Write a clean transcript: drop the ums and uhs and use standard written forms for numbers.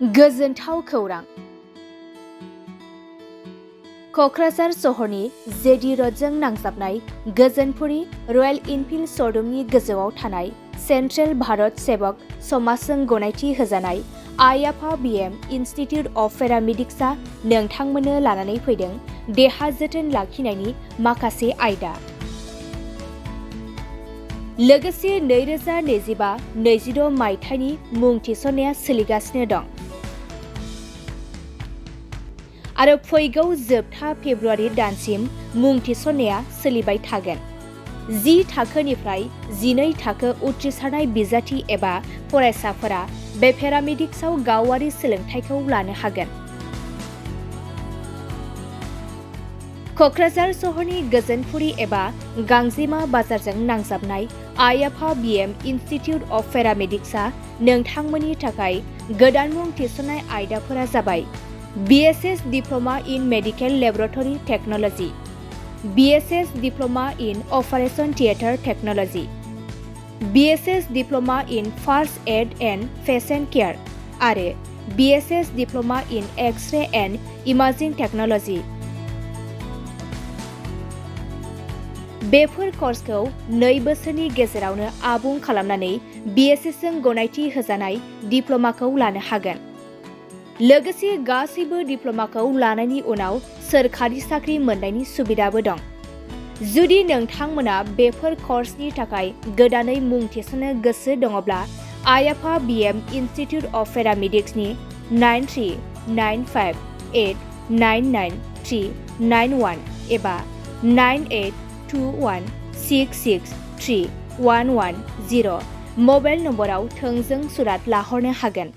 गोजोनथाव खौरां। क'क्राझार सहरनि जेडि र'डजों नांजाबनाय गोजोनपुरी रयेल इनफिल्ड श'रुमनि गोजौआव थानाय सेन्ट्रेल भारत सेबक समाजजों गनायथि होजानाय आइ आफा बिएम इनस्टिट्युट अफ पेरामेडिक्सआ नोंथांमोननो लानानै फैदों देहा जोथोन लाखिनायनि माखासे आयदा। लोगोसे 2025-26 मायथाइनि मुं थिसननाया सोलिगासिनो दं आरो फैगौ जोबथा फेब्रुआरि दानसिम मुं थिसननाया सोलिबाय थागोन। 10 थाखोनिफ्राय 12 थाखो उथ्रिसारनाय बिजाथि एबा फरायसाफोरा बे पेरामेडिक्सआव गावारि सोलोंथाइखौ लानो हागोन। क'क्राझार सहरनि गोजोनपुरी एबा गांजेमा बाजारजों नांजाबनाय आइ आफा बिएम इनस्टिट्युट अफ पेरामेडिक्सआ नोंथांमोननि थाखाय गोदान मुं थिसननाय आयदाफोरा जाबाय BSS Diploma in Medical Laboratory Technology, BSS Diploma in Operation Theatre Technology, BSS Diploma in First Aid and Patient Care आरो BSS Diploma in X-ray and Imaging Technology। बेफोर कर्सखौ 2 बोसोरनि गेजेरावनो आबुं खालामनानै BSS जों गनायथि होजानाय डिप्ल'माखौ लानो हागोन। लोगोसे गासैबो डिप्ल'माखौ लानायनि उनाव सोरखारि साख्रि मोननायनि सुबिदाबो दं। जुदि नोंथांमोना बेफोर कर्सनि थाखाय गोदानै मुं थिसननो गोसो दङब्ला आइ आफा बिएम इनस्टिट्युट अफ पेरामेडिक्सनि 9395899391 एबा 9821663110 मबाइल नम्बराव थोंजों सुरात लाहरनो हागोन।